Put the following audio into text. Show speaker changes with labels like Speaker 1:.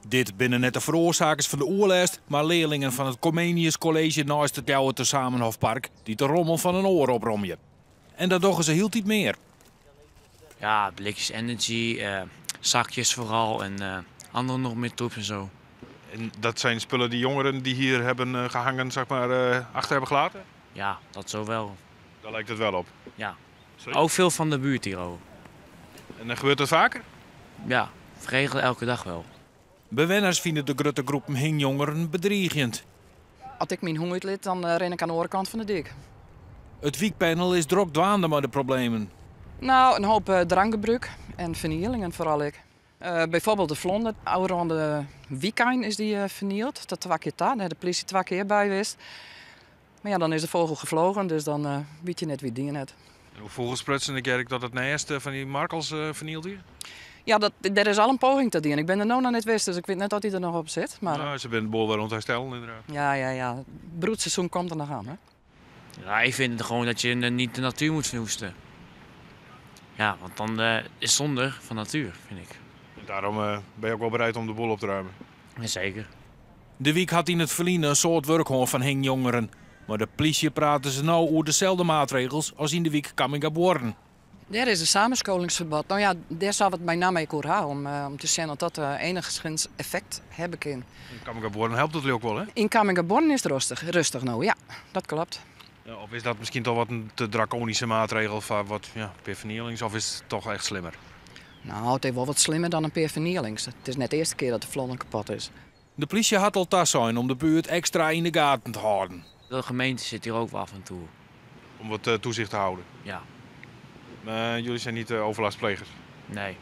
Speaker 1: Dit binne net de feroarsakers fan de oerlêst, mar learlingen fan it Comenius College neist it Ljouwerter Zamenhofpark dy't de rommel fan in oar opromje. En dat dogge se hieltyd mear.
Speaker 2: Ja, blikjes energy, zakjes vooral en andere nog meer troep en zo.
Speaker 3: En dat zijn spullen die jongeren die hier hebben gehangen, zeg maar, achter hebben gelaten?
Speaker 2: Ja, dat zo wel.
Speaker 3: Daar lijkt het wel op?
Speaker 2: Ja.
Speaker 3: Sorry?
Speaker 2: Ook veel van de buurt hier ook.
Speaker 3: En dan gebeurt dat vaker?
Speaker 2: Ja, regel elke dag wel.
Speaker 1: Bewenners fine de grutte groepen hingjongeren bedriigjend.
Speaker 4: As ik myn hûn útlit, dan rin ik oan de oare kant fan de dyk.
Speaker 1: It wykpanel is drok dwaande mei de problemen.
Speaker 4: Nou, in hoop drankgebrûk en fernielingen foaral ek. Byfoarbyld de flonder. Ofrûne wykein is dy fernield, tot twa kear ta. Dêr de polysje twa kear by west. Mar ja, dan is de vogel gevlogen, dus dan wit je net wa't dien hat.
Speaker 3: En oer fûgels sprutsen, ik hear dat it nêst fan dy markels fernield wie.
Speaker 4: Ja, dêr is al in poging ta dien. Ik bin der no noch net west, dus ik wit net oft dy der noch op sit. Mar
Speaker 3: Nou, se binne de boel wer oan it herstellen, inderdaad.
Speaker 4: Ja. It broedseizoen komt der noch oan, hè?
Speaker 2: Ja, ik vind gewoon dat je niet de natuur moet verwoesten. Ja, want dan is het zonde van de natuur, vind ik.
Speaker 3: En daarom ben je ook wel bereid om de boel op te ruimen?
Speaker 2: Jazeker.
Speaker 1: De wyk hat yn it ferline in soad wurk hân fan hingjongeren. Mar de plysje prate se no oer deselde maatregels as yn de wyk Camminghabuorren.
Speaker 4: Dêr is in samenscholingsverbod. Nou ja, dêr sil it mei namme ek oer ha om te sjen oft dat enigszins effekt hawwe kin.
Speaker 3: Yn Camminghabuorren helpt it ook wol, hè?
Speaker 4: Yn Camminghabuorren is it rêstich, rêstich no, ja, dat kloppet.
Speaker 3: Ja, of is dat miskien dochs wat in te drakoanyske maatregel foar wat, ja, in pear fernielings, of is it dochs echt slimmer?
Speaker 4: Nou, it is wol wat slimmer dan in pear fernielings. It is net de earste kear dat de flonder kapot is.
Speaker 1: De plysje hat al tasein om de buert ekstra yn de gaten te hâlden.
Speaker 2: De gemeente sit hier ook wel af en toe.
Speaker 3: Om wat toezicht te houden?
Speaker 2: Ja.
Speaker 3: Maar jullie zijn niet overlastplegers?
Speaker 2: Nee.